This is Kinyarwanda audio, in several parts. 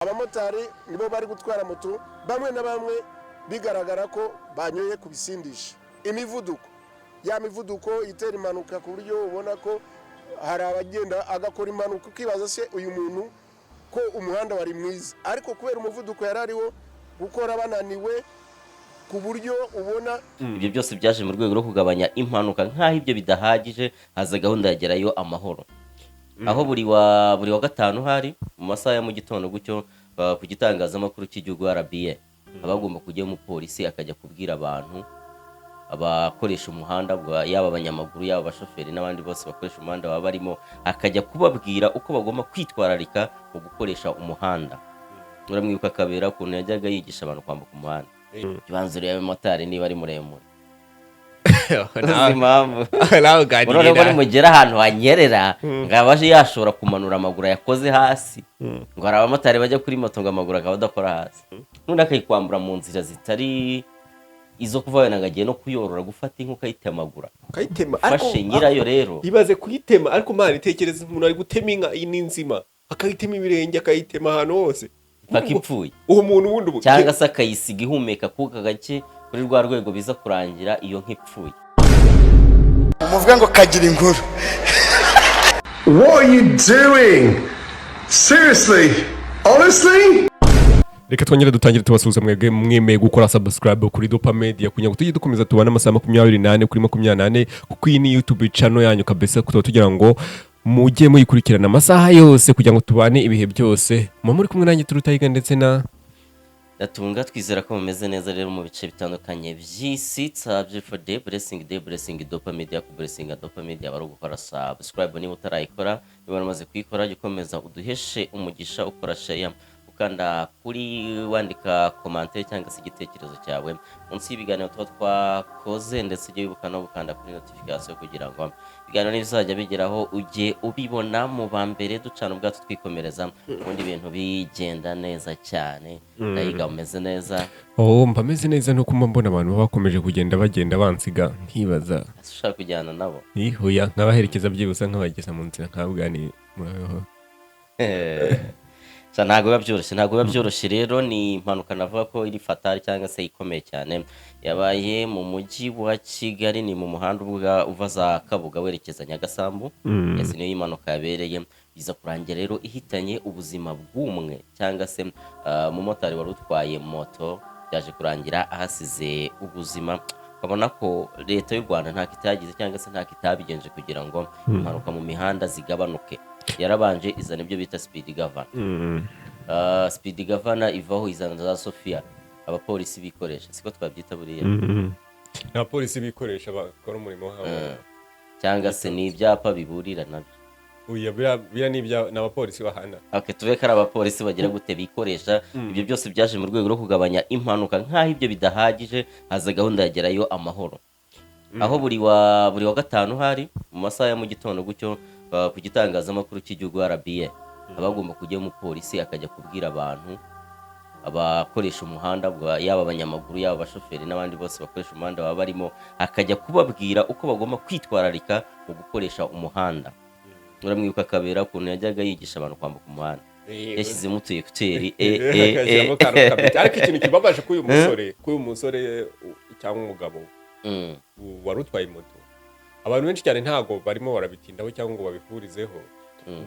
Abamotari nibo bari gutwara moto, bamwe na bamwe bigaragara ko banyoye ku bisindisha. Imivuduko, ya mivuduko itera impanuka, ku buryo ubona ko hari abagenda agakora impanuka, ukibaza se uyu muntu ko umuhanda wari mwiza, ariko kubera umuvuduko yari ariwo gukora bananiwe, ku buryo ubona. Ibyo byose byaje mu rwego rwo kugabanya impanuka. Nk'aho ibyo bidahagije, haza gahunda ya Gerayo Amahoro, aho buri wa gatanu hari mu masaha ya mu gitondo gutyo, ku gitangazamakuru cy'igihugu RBA, haba hagomba kujyayo umupolisi akajya kubwira abantu abakoresha umuhanda, yaba abanyamaguru, yaba abashoferi n'abandi bose bakoresha umuhanda baba barimo, akajya kubabwira uko bagomba kwitwararika mu gukoresha umuhanda. Uramwibuka Kabera, ukuntu yajyaga yigisha abantu kwambuka umuhanda? Ibanza urebe motari niba ari muremure. Uzi impamvu? Nawe uganiriye. Noneho ngo nimugera ahantu hanyerera, ngo abaje yashobora kumanura amaguru yakoze hasi. Ngo hari abamotari bajya kuri moto ngo amaguru akaba adakora hasi, n'undi akayikwambura mu nzira zitari izo kuva, wenda ngo agiye no kuyorora, gufata inka ukayitemagura. Ukayitema. Ufashe nyirayo rero. Ibaze kuyitema, ariko mani, tekereza umuntu ari gutema inka, iyi ni nzima, akayitema ibirenge, akayitema ahantu hose. Paka ipfuye. Uwo muntu wundi ubu Cyangwa se akayisiga ihumeka akuka gake kuri rwa rwego, biza kurangira iyo nka ipfuye. Muvuga ngo kagira inkuru. What are you doing? Seriously? Honestly? Reka twongere dutangire tubasuhuza mwebwe mwemeye gukora subscribe kuri Dopa Media, kugira ngo tujye dukomeza tubane amasaha 24/24, kuko iyi ni YouTube channel yanyu kabisa. Tuba tugira ngo mujye muyikurikirana amasaha yose kugira ngo tubane ibihe byose. Muba muri kumwe nanjye Turutayiga ndetse na Datunga. Twizera ko mumeze neza rero mu bice bitandukanye by'isi. Tsabye for day blessing, day blessing Dopa Media. Ku blessing Dopa Media bari gukora subscribe niba utarayikora. Niba waramaze kuyikora, jya ukomeza uduheshe umugisha ukora share, ukanda kuri, wandika commentaire cyangwa se igitekerezo cyawe munsi y'ibiganiro tuba twakoze, ndetse ujye wibuka no gukanda kuri notification kugira ngo ibiganiro nibizajya bigeraho ujye ubibona mu ba mbere. Ducana ubwato, twikomereza, ubundi ibintu bigenda neza cyane. Ndayiga, umeze neza? Oh, mba meze neza, nuko mba mbona abantu baba bakomeje kugenda bagenda bansiga, nkibaza. Ese ushaka kujyana nabo? Ihuya nkabaherekeza byibuze, nkabageza mu nzira, nkababwira ni murabeho. Sa ntabwo biba byoroshye, ntabwo biba byoroshye. Rero ni impanuka navuga ko iri fatale cyangwa se ikomeye cyane, yabaye mu mujyi wa Kigali, ni mu muhanda uva za Kabuga werekeza Nyagasambu. Yes, niyo impanuka yabereye, iza kurangira rero ihitanye ubuzima bw'umwe cyangwa se umumotari wari utwaye moto, byaje kurangira ahasize ubuzima. Ukabona ko Leta y'u Rwanda ntako itagize cyangwa se ntako itabigenje kugira ngo impanuka mu mihanda zigabanuke. Yarabanje izana ibyo bita speed governor. Speed governor ivaho, izana za Sofia, abapolisi bikoresha, siko twabyita buriya? Abapolisi bikoresha bakora umurimo wabo. Cyangwa se ni ibyapa biburira nabyo? Oya, biriya ni ni abapolisi bahana. Okay, tube ko ari abapolisi bagira gute, bikoresha. Ibyo byose byaje mu rwego rwo kugabanya impanuka. Nk'aho ibyo bidahagije, haza gahunda ya Gerayo Amahoro, aho buri wa gatanu hari mu masaha ya mu gitondo gutyo, ku gitangazamakuru cy'igihugu RBA, haba hagomba kujyayo umupolisi akajya kubwira abantu abakoresha umuhanda, yaba abanyamaguru, yaba abashoferi n'abandi bose bakoresha umuhanda baba barimo, akajya kubabwira uko bagomba kwitwararika mu gukoresha umuhanda. Uramwibuka Kabera, ukuntu yajyaga yigisha abantu kwambuka umuhanda? Yashyizemo utu écouteurs e e Akashyiramo e akantu kabiti. Ariko ikintu kibabaje k'uyu musore cyangwa umugabo wari utwaye moto, abantu benshi cyane ntabwo barimo barabitindaho cyangwa ngo babihurizeho.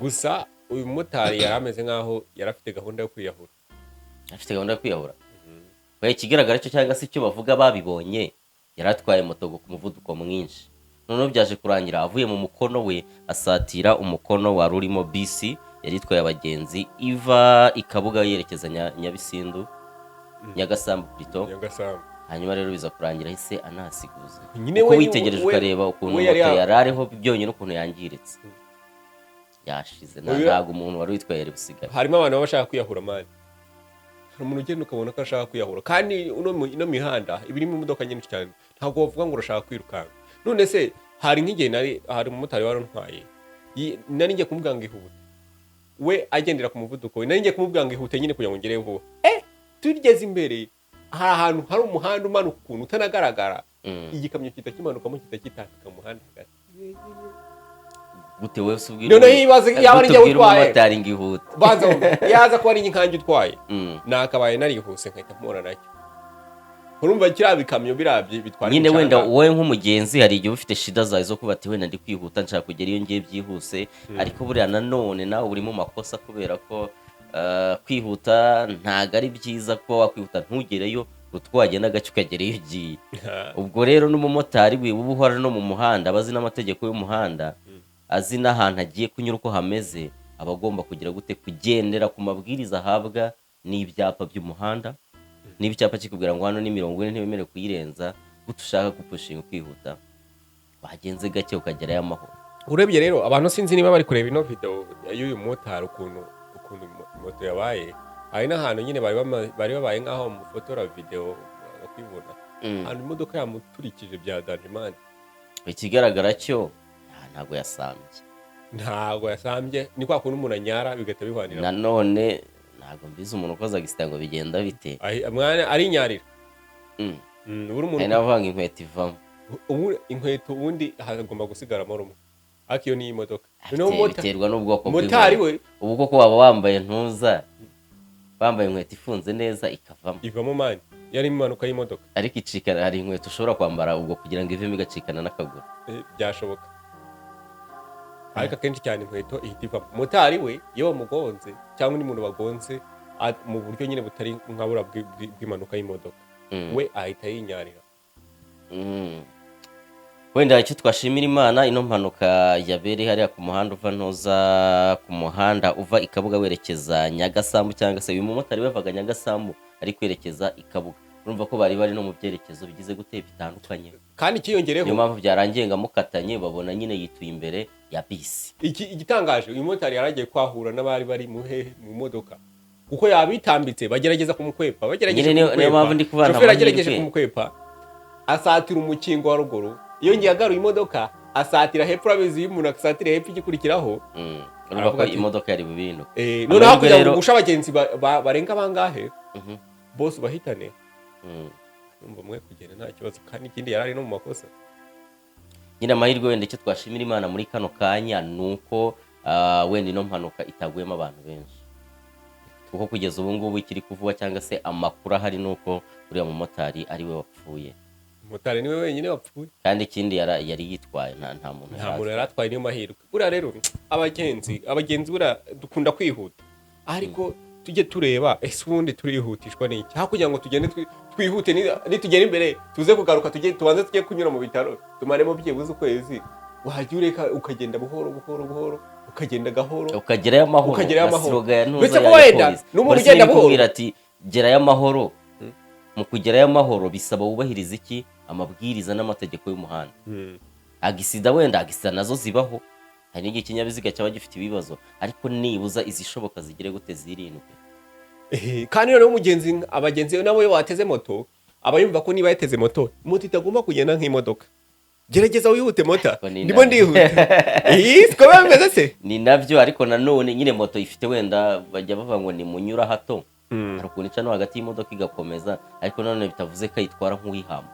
Gusa uyu mumotari yari ameze nk'aho yari afite gahunda yo kwiyahura. Afite gahunda yo kwiyahura. Oya, ikigaragara cyo cyangwa se icyo bavuga babibonye, yari atwaye moto ku muvuduko mwinshi, noneho byaje kurangira avuye mu mukono we asatira umukono wari urimo bisi yari itwaye abagenzi iva i Kabuga yerekeza Nyabisindu, Nyagasambu plutôt. Nyagasambu. Hanyuma rero biza kurangira ahise anahasiguza. Nyine Kuko witegereje ukareba ukuntu we yari moto yari ariho byonyine, ukuntu yangiritse, yashize. Ntabwo umuntu wari witwaye yari busigare. Harimo abantu baba bashaka kwiyahura man. Hari umuntu ugenda ukabona ko ashaka kwiyahura, kandi ino mihanda iba irimo imodoka nyinshi cyane, ntabwo wavuga ngo urashaka kwirukanka. None se hari nk'igihe nari hari umumotari wari untwaye, nari ngiye kumubwira ngo ihute, we agendera ku muvuduko we. Nari ngiye kumubwira ngo ihute nyine kugira ngo ngereyo vuba. Tugeze imbere, hari ahantu hari umuhanda umanuka ukuntu utanagaragara, igikamyo gihita kimanukamo, gihita kitambika mu muhanda hagati. Gute wowe se ubwira Noneho yibaze yaba ari gute njye ubwira utwaye? umumotari ngo ihute? Banza wumve, yaza kuba ari nkanjye utwaye, nakabaye narihuse nkahita mpura nacyo. Urumva kiriya bikamyo birabye bitwara Nyine wenda imicanga. wowe nk'umugenzi hari igihe uba ufite shida zawe zo kuba ati wenda ndi kwihuta, nshaka kugera iyo ngiye byihuse. Ariko buriya nanone nawe uri mu makosa, kubera ko kwihuta ntabwo ari byiza. Kuba wakwihuta ntugereyo, utwo wagenda gake ukagera iyo ugiye. Ubwo rero n'umumotari we uba uhora no mu muhanda, aba azi n'amategeko y'umuhanda, azi n'ahantu agiye kunyura uko hameze, aba agomba kugira gute? Kugendera ku mabwiriza ahabwa n'ibyapa by'umuhanda. Niba icyapa kikubwira ngo hano ni 40, ntiwemerewe kuyirenza, gute ushaka gupushinga ukihuta? Wagenze gake ukagerayo amahoro. Urebye rero abantu, sinzi niba bari kureba ino video y'uyu motari, ukuntu moto yabaye. Hari n'ahantu nyine bari babaye nk'aho bamufotora video bakibona, ahantu imodoka yamuturikije bya danger man. Ikigaragara cyo ntabwo yasambye. Ntabwo yasambye, ni kwa kuntu umuntu anyara bigahita bihwanira. Nanone ntabwo mbizi umuntu ukoze accident ngo bigenda bite. Mwana arinyarira. Buri Hari umuntu n'abavuga ngo inkweto ivamo. Ubu inkweto ubundi hagomba gusigaramo rumwe, ariko iyo ni imodoka. Noneho Biterwa n'ubwoko motari bw'inkweto. we Ubu koko waba wambaye, ntuza wambaye inkweto ifunze neza ikavamo? Ivamo man, yari impanuka y'imodoka. Ariko icikana, hari inkweto ushobora kwambara ubwo kugira ngo ivemo igacikana n'akaguru. Byashoboka, ariko akenshi cyane inkweto ihita ivamo. Motari we iyo bamugonze cyangwa undi muntu bagonze mu buryo nyine butari nka buriya bw'impanuka y'imodoka, we ahita yinyarira. Wenda icyo twashimira Imana, ino mpanuka yabereye hariya ku muhanda uva ntuza, ku muhanda uva i Kabuga werekeza Nyagasambu, cyangwa se uyu mumotari wavaga Nyagasambu ari kwerekeza i Kabuga. Urumva ko bari bari no mu byerekezo bigize gute? Bitandukanye. Kandi ikiyongereho, Niyo mpamvu byarangiye ngo amukatanye, babona nyine yituye imbere ya bisi. Igitangaje, uyu mumotari yaragiye kwahura n'abari bari mu hehe, mu modoka, kuko yabitambitse bagerageza kumukwepa, bagerageje Nyine niyo kumukwepa. mpamvu ndi kubana Shoferi agerageje amahirwe. kumukwepa, asatira umukingo wa ruguru. Iyo ngiye agaruye imodoka asatira hepfo. Urabizi, iyo umuntu asatira hepfo igikurikiraho Urumva aravuga ko ati- imodoka yari bubinduka. Noneho Amahirwe kugira ngo rero- ugushe abagenzi barenga bangahe bose ubahitane, numva mwe kugenda nta kibazo. Kandi ikindi yari ari no mu makosa. Nyine amahirwe, wenda icyo twashimira Imana muri kano kanya ni uko wenda ino mpanuka itaguyemo abantu benshi, kuko kugeza ubu ngubu ikiri kuvugwa cyangwa se amakuru ahari ni uko uriya mumotari ari we wapfuye. Umumotari niwe wenyine wapfuye. Kandi ikindi yari yitwaye, nta muntu Nta yari muntu azi. yari atwaye, niyo mahirwe. Buriya rero abagenzi buriya dukunda kwihuta, ariko tujye tureba ese ubundi turihutishwa n'iki? Aho kugira ngo tugende twihute, nitugera imbere tuze kugaruka, tujye tubanze tujye kunyura mu bitaro tumaremo byibuze ukwezi. Wajya ureka ukagenda buhoro buhoro buhoro, ukagenda gahoro, Ukagerayo amahoro. Ukagerayo Na amahoro. slogan ya ntuza Uretse ko ya wenda polisi. n'umuntu Polisi ugenda niba buhoro. ikubwira ati gerayo amahoro, mu kugerayo amahoro bisaba wubahiriza iki? Amabwiriza n'amategeko y'umuhanda. Accident, wenda accident nazo zibaho, hari n'igihe ikinyabiziga cyaba gifite ibibazo, ariko nibuza izishoboka zigere gute? Zirindwe. Kandi noneho umugenzi, abagenzi nabo iyo bateze moto aba yumva ko niba yateze moto, moto itagomba kugenda nk'imodoka. Gerageza wihute mota. Ariko ni Ndimo ndihuta. Iyi siko biba bimeze se? Ni nabyo, ariko nanone nyine moto ifite, wenda bajya bavuga ngo ni munyura hato, hari ukuntu ica no hagati y'imodoka igakomeza, ariko nanone bitavuze ko ayitwara nk'uwihamba.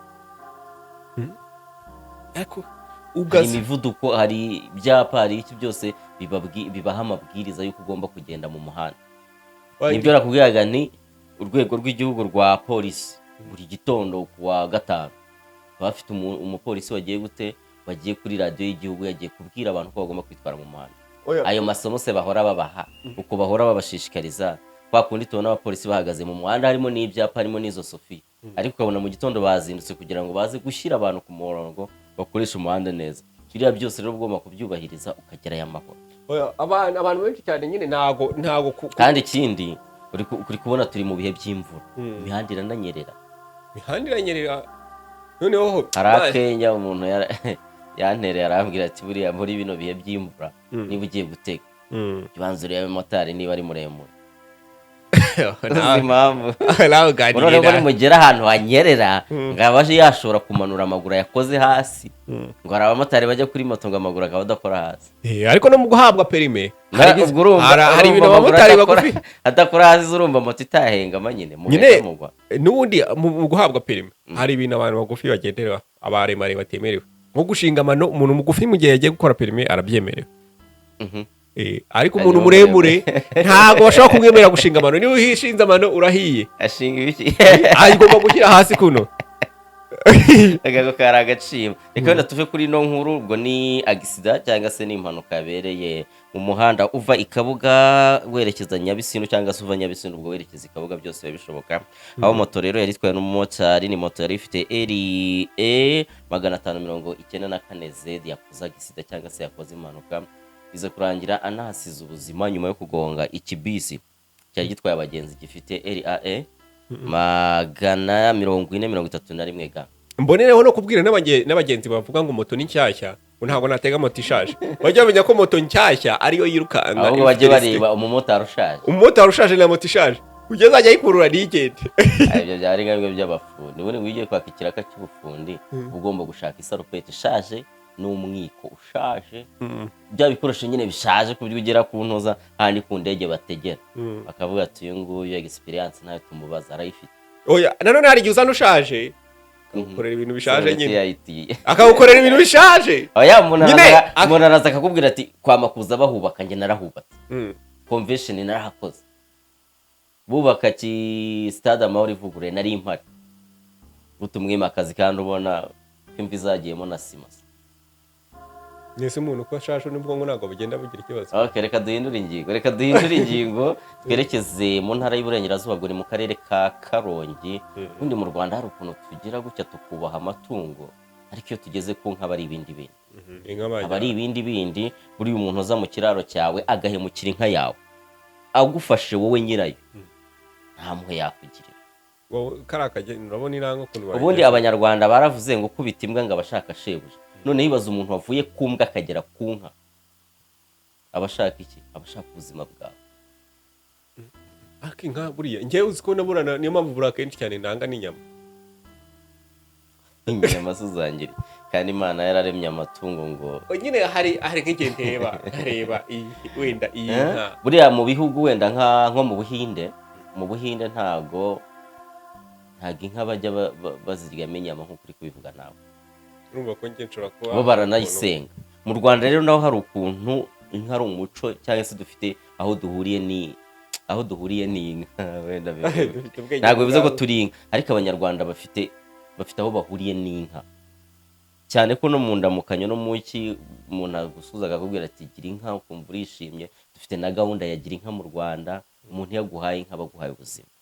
Ariko Hari ugaza imivuduko, hari ibyapa, hari iki byose bibaha amabwiriza y'uko ugomba kugenda mu muhanda. Nibyo nakubwiraga, ni urwego rw'igihugu rwa polisi, buri gitondo ku wa gatanu baba bafite umupolisi wagiye gute, wagiye kuri radiyo y'igihugu, yagiye kubwira abantu ko bagomba kwitwara mu muhanda. Oya. Ayo masomo se bahora babaha, uko bahora babashishikariza, kwa kundi tubona abapolisi bahagaze mu muhanda, harimo n'ibyapa, harimo n'izo sofiya, ariko ukabona mu gitondo bazindutse kugira ngo baze gushyira abantu ku murongo bakoresha umuhanda neza. Biriya byose rero ugomba kubyubahiriza ukagerayo amahoro. Oya, abantu benshi cyane nyine ntago Kandi ikindi uri kubona turi mu bihe by'imvura, imihanda irananyerera. Imihanda iranyerera noneho. Hari akenya umuntu yantereye, arambwira ati buriya muri bino bihe by'imvura niba ugiye gutega, jya ubanza urebe motari niba ari muremure. Uzi impamvu? Nawe uganira. Noneho nimugera ahantu hanyerera ngo abaje yashobora kumanura amaguru yakoze hasi, ngo hari abamotari bajya kuri moto ngo amaguru akaba adakora hasi. Ariko no mu guhabwa perime hari Ubwo urumva hari ibintu urumva amaguru abamotari bagufi adakora hasi, urumva moto itahengama nyine nyine mugahita mugwa. N'ubundi mu guhabwa perime hari ibintu abantu bagufi bagendera, abaremare batemerewe, nko gushinga amano. Umuntu mugufi mu gihe yagiye gukora perime arabyemerewe. Ariko umuntu Hanyuma muremure ntabwo bashobora kumwemerera gushinga amano. Niba uhishinze amano, urahiye. Ashinga ibiki? Agomba gushyira hasi kuno. Agago kari agaciro. Reka wenda tuve kuri ino nkuru. Ubwo ni accident cyangwa se ni impanuka yabereye mu muhanda uva i Kabuga werekeza Nyabisindu, cyangwa se uva Nyabisindu ubwo werekeza i Kabuga, byose biba bishoboka. Aho moto rero yari itwawe n'umumotari, ni moto yari ifite RE 594 Z, yakoze accident cyangwa se yakoze impanuka, iza kurangira anahasize ubuzima nyuma yo kugonga ikibisi cyari gitwaye abagenzi gifite RAE 431 G. Mbonereho no kubwira n'abagenzi bavuga ngo moto ni nshyashya, ngo ntabwo natega moto ishaje. Bajya bamenya ko moto nshyashya ariyo yirukanka. Ahubwo ifite bajye risque. bareba umumotari ushaje. Umumotari ushaje na moto ishaje, ugeze ajya ayikurura ntigende. Ah, ibyo byari nka bimwe by'abafundi. Ubundi ngo iyo ugiye kwaka ikiraka cy'ubufundi, uba ugomba gushaka isarupeti ishaje n'umwiko ushaje, bya bikoresho nyine bishaje, ku buryo ugera ku ntuza handi ku ndege bategera bakavuga ati: "Uyu nguyu experience ntayo tumubaza, arayifite." Oya, nanone hari igihe uzana ushaje akagukorera ibintu bishaje Isarubeti nyine. yayitiye. Akagukorera ibintu bishaje. Oya, umuntu Nyine, umuntu araza akakubwira ati: "Kwa Makuza bahubaka njye narahubatse, convention narahakoze, bubaka ki Stade Amahoro ivuguruye nari impari." Utumwima akazi kandi ubona ko imvi zagiyemo na sima. Nese umuntu uko ashaje n'ubwonko ntabwo bugenda bugira ikibazo? Okay, reka duhindure ingingo, reka duhindure ingingo, twerekeze mu ntara y'Iburengerazuba, ubwo ni mu karere ka Karongi. Ubundi mu Rwanda hari ukuntu tugira gutya tukubaha amatungo, ariko iyo tugeze ku nka aba ari ibindi bindi. Inka bajya Aba ari ibindi bindi. Buriya umuntu uza mu kiraro cyawe agahemukira inka yawe, agufashe wowe nyirayo, nta mpuhwe yakugirira. Wowe kariya kageni urabona iranga ukuntu Ubundi bayigenza. Abanyarwanda baravuze ngo kubita imbwa ngo abashaka shebuja. Noneho ibaza umuntu wavuye ku mbwa akagera ku nka, aba ashaka iki? Aba ashaka ubuzima bwawe. Ariko inka buriya njyewe uzi ko naburana, niyo mpamvu buriya akenshi cyane nanga n'inyama. Inyama zo uzangire, kandi Imana yararemye amatungo ngo Nyine hari nk'igihe ndeba nkareba iyi, wenda iyi Eh? nka. Buriya mu bihugu wenda nko mu Buhinde ntago inka bajya baziryamo inyama nk'uko uri kubivuga nawe. Urumva ko njye nshobora kuba Bo baranayisenga. Mu Rwanda rero naho hari ukuntu inka ari umuco, cyangwa se dufite aho duhuriye n'inka wenda Dufite ubwenge ntabwo bivuze ko bwabo. turi inka, ariko Abanyarwanda bafite aho bahuriye n'inka cyane, ko no mu ndamukanyo no mu ki umuntu agusuhuza akakubwira ati: "Gira inka," ukumva urishimye. Dufite na gahunda ya Gira inka mu Rwanda. Umuntu iyo aguhaye inka aba aguhaye ubuzima,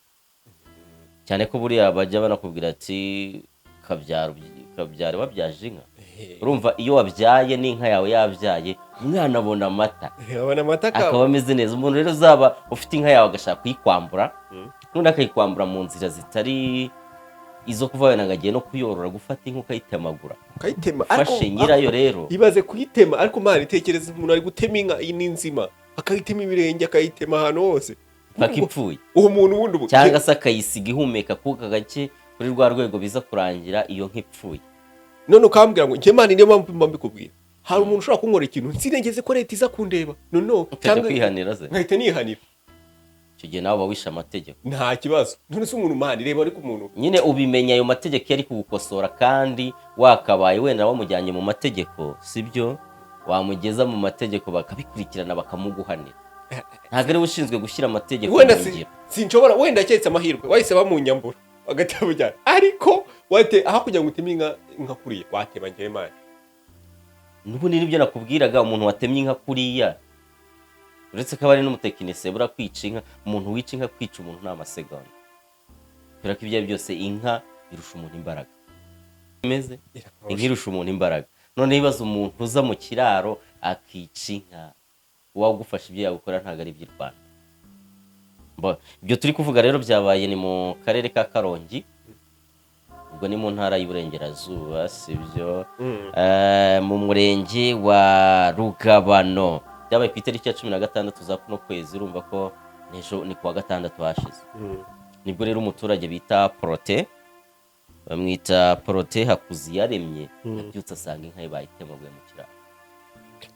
cyane ko buriya bajya banakubwira ati: "Kabyara kabyara wabyaje inka." Urumva iyo wabyaye n'inka yawe yabyaye, umwana abona amata. Abona amata Akaba ameze neza. Umuntu rero uzaba ufite inka yawe agashaka kuyikwambura, n'undi akayikwambura mu nzira zitari izo kuva wenda ngo agiye no kuyorora, gufata inka ukayitemagura, ukayitema. ufashe nyirayo rero. Ibaze kuyitema. Ariko mani, tekereza umuntu ari gutema inka, iyi ni nzima, akayitema ibirenge, akayitema ahantu hose Paka ipfuye. Uwo muntu wundi ubu Cyangwa se akayisiga ihumeka akuka gake kuri rwa rwego, biza kurangira iyo nka ipfuye. None ukambwira ngo njye mani, niyo mpamvu mba mbikubwira, hari umuntu ushobora kunkora ikintu nsinegeze ko leta iza kundeba, no Ukajya kwihanira se? Nkahita nihanira. Icyo gihe nawe uba wishe amategeko. Nta kibazo. None se umuntu, mani, reba, ariko umuntu Nyine ubimenya ayo mategeko iyo ari kugukosora, kandi wakabaye wenda wamujyanye mu mategeko, sibyo? Wamugeza mu mategeko bakabikurikirana, bakamuguhanira. Ntabwo ariwe ushinzwe gushyira amategeko Wenda mu ngiro. Sinshobora, wenda keretse amahirwe wahise bamunyambura bagahita bamujyana, ariko wate aho kugira ngo uteme inka kuriya watema njyewe mani. N'ubundi nibyo nakubwiraga, umuntu watemye inka kuriya, uretse ko aba ari n'umutekinisiye, buriya kwica inka, umuntu wica inka, kwica umuntu ni amasegonda, kubera ko ibyo ari byo byose inka irusha umuntu imbaraga. Imeze inka irusha umuntu imbaraga. Noneho ibaze umuntu uza mu kiraro akica inka, uwagufasha ibyo yagukora ntabwo ari iby'i Rwanda. Ibyo turi kuvuga rero byabaye ni mu karere ka Karongi, ubwo ni mu ntara y'Iburengerazuba, sibyo? Mu murenge wa Rugabano. Byabaye ku itariki ya 16 za kuno kwezi. Urumva ko n'ejo ni kuwa gatandatu hashize. Nibwo rero umuturage bita Porote, bamwita Porote Hakuziyaremye, yabyutse asanga inka ye bayitemaguye mu kiraro.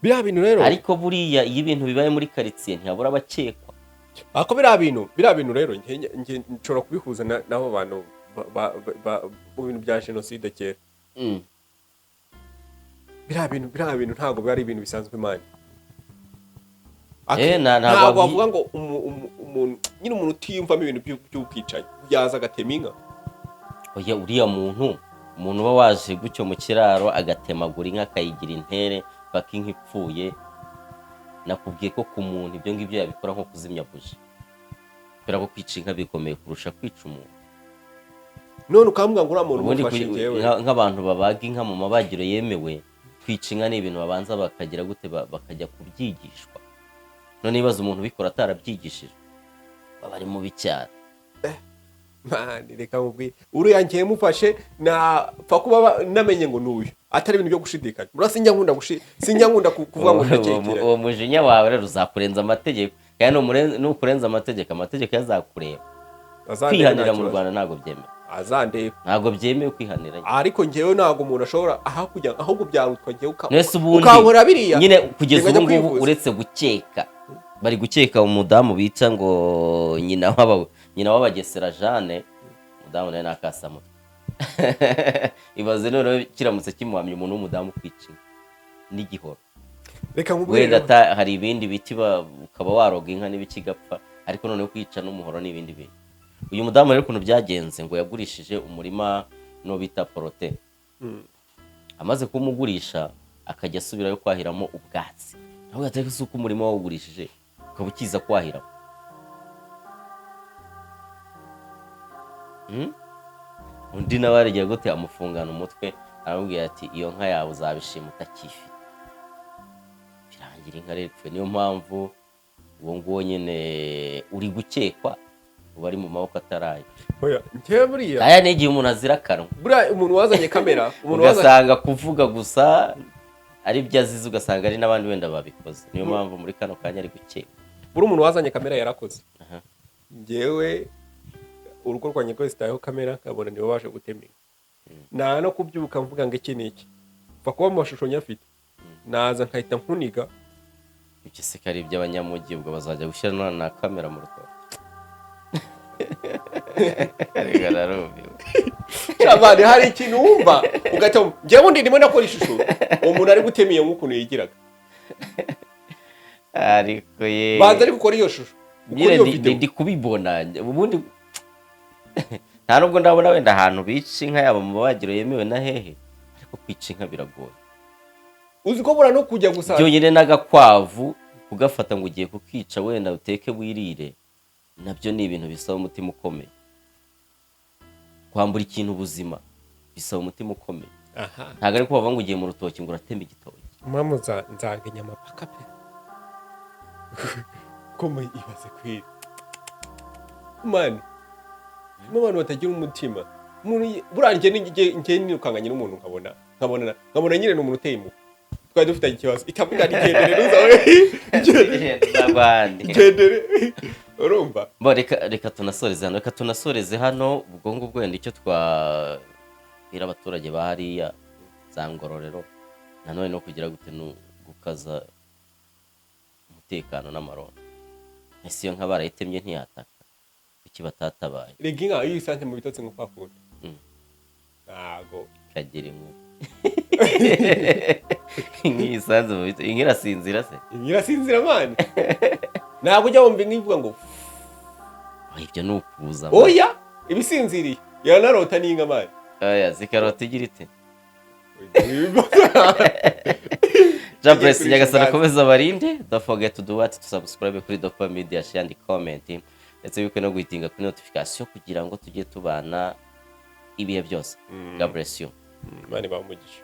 Biriya bintu rero Ariko buriya iyo ibintu bibaye muri karitsiye ntihabura abakekwa. Ariko biriya bintu rero njye nshobora kubihuza n'abo bantu mu bintu bya jenoside kera. Biriya bintu ntabwo biba ari ibintu bisanzwe mani. Ntabwo Ntabwo wavuga ngo umuntu nyine, umuntu utiyumvamo ibintu by'ubwicanyi yaza agatema inka. Oya, uriya muntu, umuntu uba waje gutyo mu kiraro agatemagura inka akayigira intere paka inka ipfuye, nakubwiye ko ku muntu ibyo ngibyo yabikora nko kuzimya buji, kubera ko kwica inka bikomeye kurusha kwica umuntu. None ukambwira ngo uriya muntu Ubundi umufashe njyewe. Nk'abantu babaga inka mu mabagiro yemewe, kwica inka ni ibintu babanza bakagira gute, bakajya kubyigishwa. None ibibazo, umuntu ubikora atarabyigishijwe baba ari mubi cyane. Man, reka mubwire, uriya ngiye mufashe napfa kuba namenye ngo nuyu, atari ibintu byo gushidikanya. Buriya sinjya nkunda kuvuga ngo ndakekera. Uwo mujinya wawe rero uzakurenza amategeko, kandi nukurenza amategeko, amategeko azakureba. Azandebe, Kwihanira nta mu kibazo. Rwanda ntabwo byemewe. Azandebe. Ntabwo byemewe kwihanira. Ariko njyewe ntabwo umuntu ashobora aho kujya, ahubwo byarutwa njyewe Nese ubundi ukankora biriya nyine kugeza nkajya ubu ngubu kwivuza. Uretse gukeka, bari gukeka umudamu bita ngo nyina w'Abagesera Jeanne, umudamu nawe nakasamutwe. Ibaze noneho kiramutse kimuhamye, umuntu w'umudamu kwica inka n'igihoro. Reka nkubwire. Wenda hari ibindi biti ukaba waroga inka n'ibiki igapfa, ariko noneho kwica n'umuhoro n'ibindi bintu. Uyu mudamu rero, ukuntu byagenze, ngo yagurishije umurima n'uwo bita Porote. Amaze kuwumugurisha akajya asubirayo kwahiramo ubwatsi. Nawe ati: "Si uko umurima wawugurishije ukaba ukiza kwahiramo?" Undi nawe arigira gute, amufungana umutwe, aramubwira ati: "Iyo nka yawe uzabishima utakifite." Birangira inka rero ipfuye. Niyo mpamvu uwo nguwo nyine uri gukekwa uba ari mu maboko ataraye. Oya, njyewe buriya Aya ni igihe umuntu azira akanwa. Buriya umuntu wazanye kamera, umuntu wazanye Ugasanga kuvuga gusa ari byo azize, ugasanga ari n'abandi wenda babikoze. Niyo mpamvu muri kano kanya ari gukekwa. Buriya umuntu wazanye kamera yarakoze. Njyewe urugo rwanjye rwose itayeho kamera, nkabona nibo baje gutema inka, nta no kubyuka mvuga ngo iki ni iki, mva kuba mu mashusho nyafite, naza nkahita nkuniga. Ibyo se ko ari iby'abanyamujyi, ubwo bazajya gushyira na kamera mu rutoki? Reka, narumiwe. Shabani, hari ikintu wumva ugahita wumva. Njyewe undi ndimo ndakora ishusho uwo muntu ari gutema iyo nk'ukuntu yigiraga. Ariko ye Banza ari gukora iyo shusho, ukora nyine iyo video. Ndi kubibona ubundi. Nta nubwo ndabona wenda ahantu bica inka, yaba mu mabagiro yemewe na hehe, ariko kwica inka biragoye. Uzi ko buriya no kujya gusa Byonyine n'agakwavu kugafata ngo ugiye kukica wenda uteke wirire, nabyo ni ibintu bisaba umutima ukomeye. Kwambura ikintu ubuzima bisaba umutima ukomeye. Aha. Ntabwo ari ko bavuga ngo ugiye mu rutoki ngo uratema igitoki. Mpamvu nzanga inyama paka pe, ko ibaze kwira man, harimo abantu batagira umutima. Umuntu buriya njye nirukanganye n'umuntu, nkabona nyine ni umuntu uteye impuhwe, twari dufitanye ikibazo, ikavuga ati: "Gendere ntuzawe, gendere." N'abandi. Gendere, urumva? Bo, reka tunasoreze hano. Ubwo ngubwo wenda icyo twabwira abaturage ba hariya za Ngororero nanone no kugira gute, ni gukaza umutekano n'amarondo. Ese iyo nka barayitemye ntiyataka? Kuki batatabaye? Rega inka iyo uyisanze mu bitotsi nko kwa kundi, ntago Kagira inkuru, inka isanze mu bitotsi, inka irasinzira se? Inka irasinzira man, ntabwo ujya wumva inka ivuga ngo Oh, ibyo ni ukuza. Oya, ibisinziriye iranarota n'inka man. Oya, zikarota igira ite? Jean Bless. Kurisha Nyagasani ubwatsi. akomeza abarinde. Don't forget to do what? To subscribe kuri Dopa Media, share and comment, ndetse wibuke no guhitinga kuri notification kugira ngo tujye tubana ibihe byose. God bless you. Imana ibahe umugisha.